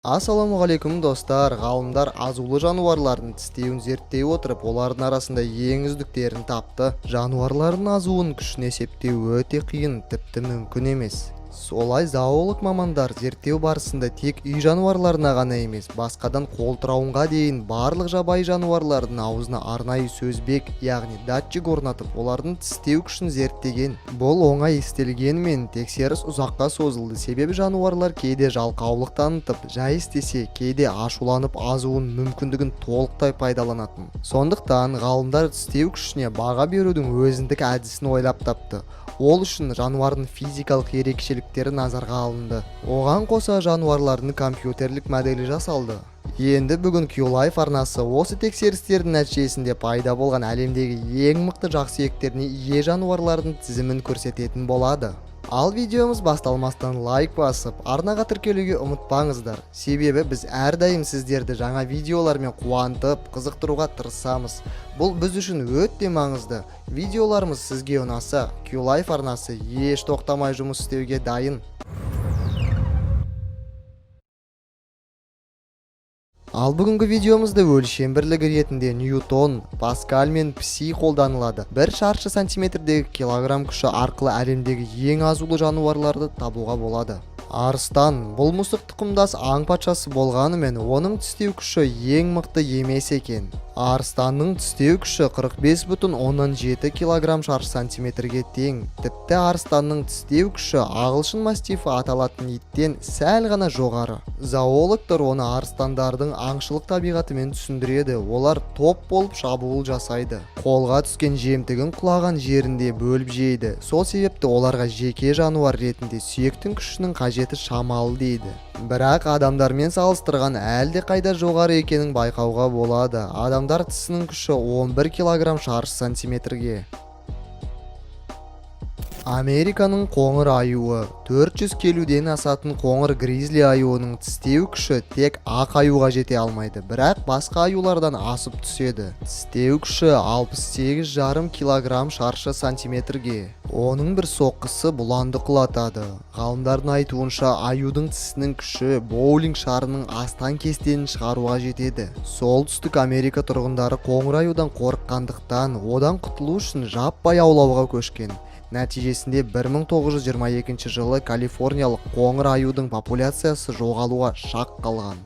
Ассалаумағалейкум, достар! Ғалымдар азулы жануарлардың тістеуін зерттей отырып, олардың арасында ең үздіктерін тапты. Жануарлардың азуын күшін есептеу өте қиын, тіпті мүмкін емес. Солай зоолог мамандар зерттеу барысында тек үй жануарларына ғана емес, басқадан қолтырауынға дейін барлық жабайы жануарлардың аузына арнайы сөзбек, яғни датчик орнатып, олардың тістеу күшін зерттеген. Бұл оңай істелгенімен, тексеріс ұзаққа созылды, себебі жануарлар кейде жалқаулық танытып, жай істесе, кейде ашуланып, азуын мүмкіндігін толықтай пайдаланатын. Сондықтан ғалымдар тістеу күшіне баға берудің өзіндік әдісін ойлап тапты. Ол үшін жануардың физикалық ерекшеліктері назарға алынды. Оған қоса жануарлардың компьютерлік моделі жасалды. Енді бүгін QLife арнасы осы тексерістердің нәтижесінде пайда болған әлемдегі ең мықты жақсүйектеріне ие жануарлардың тізімін көрсететін болады. Ал видеомыз басталмастан лайк басып, арнаға тіркелуге ұмытпаңыздар. Себебі біз әрдайым сіздерді жаңа видеолармен қуантып, қызықтыруға тырысамыз. Бұл біз үшін өте маңызды. Видеоларымыз сізге ұнаса, QLife арнасы еш тоқтамай жұмыс істеуге дайын. Ал бүгінгі видеомызда өлшем бірлігі ретінде ньютон, паскаль мен пси қолданылады. Бір шаршы сантиметрдегі килограмм күші арқылы әлемдегі ең азулы жануарларды табуға болады. Арыстан бұл мысық тұқымдас аң патшасы болғанымен, оның тістеу күші ең мықты емес екен. Арыстанның тістеу күші 45,7 килограмм шаршы сантиметрге тең. Тіпті арыстанның тістеу күші ағылшын мастифі аталатын иттен сәл ғана жоғары. Зоологтар оны арыстандардың аңшылық табиғатымен түсіндіреді. Олар топ болып шабуыл жасайды. Қолға түскен жемтігін құлаған жерінде бөліп жейді. Сол себепті оларға жеке жануар ретінде сүйектің күшінің қажеті шамалы дейді. Бірақ адамдармен салыстырған әлде қайда жоғары екенін байқауға болады. Адамдар тісінің күші 11 килограмм шаршы сантиметрге. Американың қоңыр аюы. 400 келуден асатын қоңыр гризли аюының тістеу күші тек ақ аюға жете алмайды, бірақ басқа аюлардан асып түседі. Тістеу күші 68,5 килограмм шаршы сантиметрге. Оның бір соққысы бұланды құлатады. Ғалымдардың айтуынша, аюдың тісінің күші боулинг шарының астан кестенін шығаруға жетеді. Солтүстік Америка тұрғындары қоңыр аюдан қорыққандықтан, одан құтылу үшін жаппай аулауға көшкен. Нәтижесінде 1922 жылы калифорниялық қоңыр аюдың популяциясы жоғалуға шақ қалған.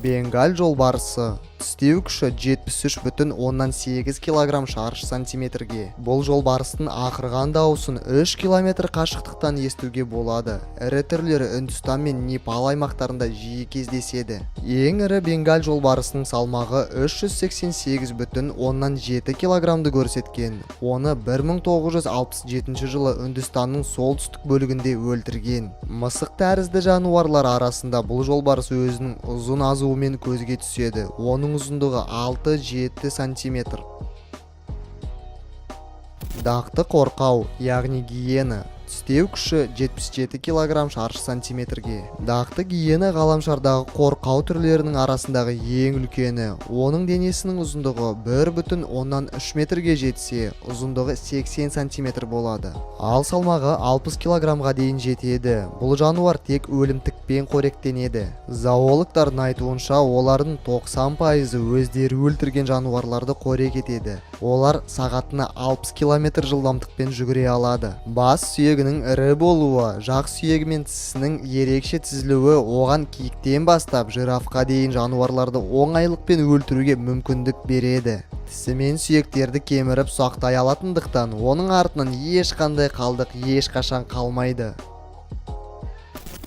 Бенгаль жолбарысы. Тістеу күші 73,8 килограмм шаршы сантиметрге. Бұл жолбарыстың ақырған дауысын 3 километр қашықтықтан естуге болады. Ірі түрлері Үндістан мен Непал аймақтарында жиі кездеседі. Ең ірі бенгаль жолбарысының салмағы 388,7 килограммды көрсеткен. Оны 1967 жылы Үндістанның солтүстік бөлігінде өлтірген. Мысық тәрізді жануарлар арасында бұл жолбарыс өзінің ұзын азуымен көзге түседі. Оның ұзындығы 6-7 сантиметр. Дақты қорқау, яғни гиена. Тістеу күші 77 килограмм шаршы сантиметрге. Дақты гиена ғаламшардағы қорқау түрлерінің арасындағы ең үлкені. Оның денесінің ұзындығы 1,3 метрге жетсе, ұзындығы 80 сантиметр болады. Ал салмағы 60 килограммға дейін жетеді. Бұл жануар тек өлімтікпен қоректенеді. Зоологтардың айтуынша, олардың 90%-ы өздері өлтірген жануарларды қорек етеді. Олар сағатына 60 километр жылдамдықпен жүгіре алады. Бас сүйегінің ірі болуы, жақ сүйегі мен тісінің ерекше тізілуі оған киіктен бастап жирафқа дейін жануарларды оңайлықпен өлтіруге мүмкіндік береді. Тісімен сүйектерді кеміріп ұсақтай алатындықтан, оның артынан ешқандай қалдық ешқашан қалмайды.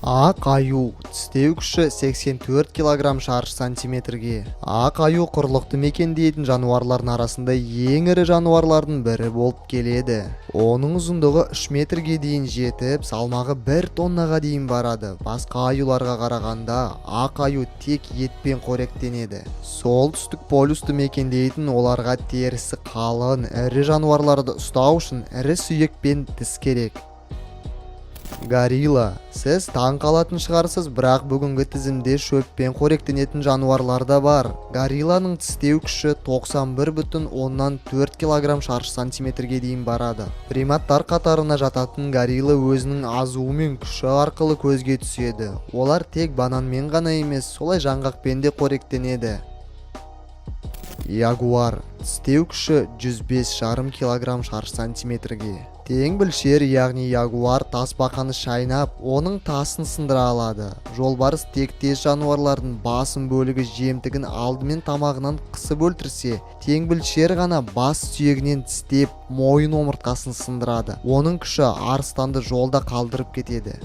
Ақ аю. Тістеу күші 84 килограмм шаршы сантиметрге. Ақ аю құрлықты мекендейтін жануарлардың арасында ең ірі жануарлардың бірі болып келеді. Оның ұзындығы 3 метрге дейін жетіп, салмағы 1 тоннаға дейін барады. Басқа аюларға қарағанда ақ аю тек етпен қоректенеді. Солтүстік полюсті мекендейтін оларға терісі қалың, ірі жануарларды ұстау үшін ірі сүйек пен тіс керек. Горилла. Сіз таң қалатын шығарсыз, бірақ бүгінгі тізімде шөппен қоректенетін жануарлар да бар. Горилланың тістеу күші 91,4 килограмм шаршы сантиметрге дейін барады. Приматтар қатарына жататын горилла өзінің азуы мен күші арқылы көзге түседі. Олар тек бананмен ғана емес, солай жаңғақпен де қоректенеді. Ягуар. Тістеу күші 105,5 килограмм шаршы сантиметрге теңбілшер, яғни ягуар тасбақаны шайнап, оның тасын сындыра алады. Жолбарыс тектес жануарлардың басым бөлігі жемтігін алдымен тамағынан қысып өлтірсе, теңбілшер ғана бас сүйегінен тістеп, мойын омыртқасын сындырады. Оның күші арыстанды жолда қалдырып кетеді.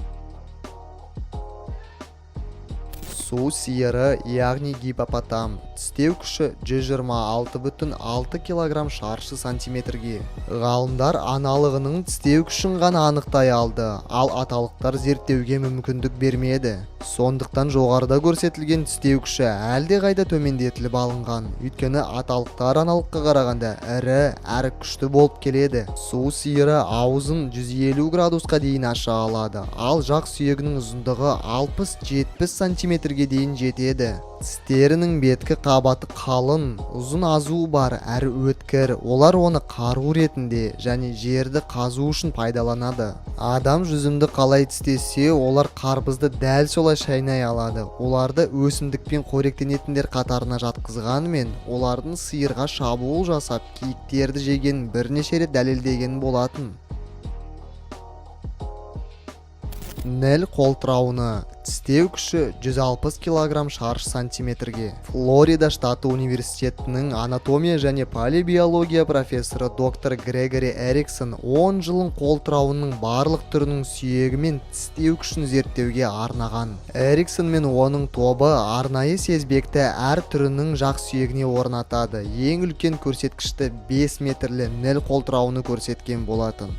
Су сиыры, яғни гиппопотам. Тістеу күші 126,6 килограмм шаршы сантиметрге. Ғалымдар аналығының тістеу күшін ғана анықтай алды, ал аталықтар зерттеуге мүмкіндік бермеді. Сондықтан жоғарыда көрсетілген тістеу күші әлдеқайда төмендетіліп алынған, өйткені аталықтар аналыққа қарағанда ірі әрі күшті болып келеді. Су сиыры аузын 150 градусқа дейін аша алады, ал жақ сүйегінің ұзындығы 60-70 сантиметрге дейін жетеді. Тістерінің беткі қабаты қалың, ұзын азуы бар әрі өткір. Олар оны қару ретінде және жерді қазу үшін пайдаланады. Адам жүзімді қалай тістесе, олар қарбызды дәл солай шайнай алады. Оларды өсімдікпен қоректенетіндер қатарына жатқызғанымен, олардың сиырға шабуыл жасап, киіктерді жегенін бірнеше рет дәлелдеген болатын. Ніл қолтырауыны. Тістеу күші 160 килограмм шаршы сантиметрге. Флорида штаты университетінің анатомия және палеобиология профессоры доктор Грегори Эриксон 10 жылын қолтырауынның барлық түрінің сүйегі мен тістеу күшін зерттеуге арнаған. Эриксон мен оның тобы арнайы сезбекті әр түрінің жақ сүйегіне орнатады. Ең үлкен көрсеткішті 5 метрлі ніл қолтырауыны көрсеткен болатын.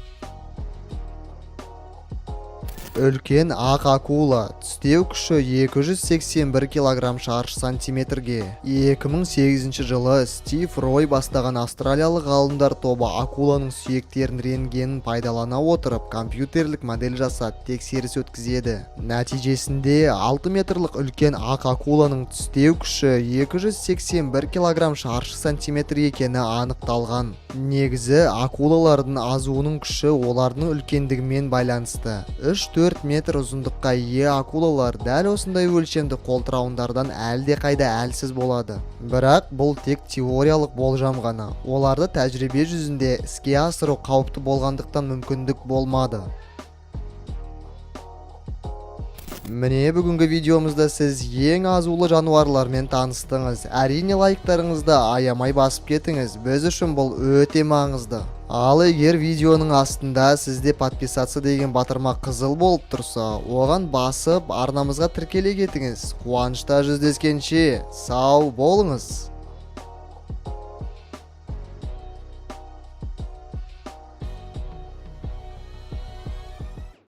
Үлкен ақ акула. Тістеу күші 281 килограмм шаршы сантиметрге. 2008 жылы Стив Рой бастаған австралиялық ғалымдар тобы акуланың сүйектерін рентгенін пайдалана отырып, компьютерлік модель жасап, тексеріс өткізеді. Нәтижесінде 6 метрлік үлкен ақ акуланың тістеу күші 281 килограмм шаршы сантиметр екені анықталған. Негізі акулалардың азуының күші олардың үлкендігімен байланысты. 3-4 метр ұзындыққа ие акулалар дәл осындай өлшемді қолтырауындардан әлдеқайда әлсіз болады. Бірақ бұл тек теориялық болжам ғана. Оларды тәжірибе жүзінде іске асыру қауіпті болғандықтан, мүмкіндік болмады. Міне, бүгінгі видеомызда сіз ең азулы жануарлармен таныстыңыз. Әрине, лайктарыңызды аямай басып кетіңіз. Біз үшін бұл өте маңызды. Ал егер видеоның астында сізде «Подписаться» деген батырма қызыл болып тұрса, оған басып, арнамызға тіркеле кетіңіз. Қуанышта жүздескенше, сау болыңыз.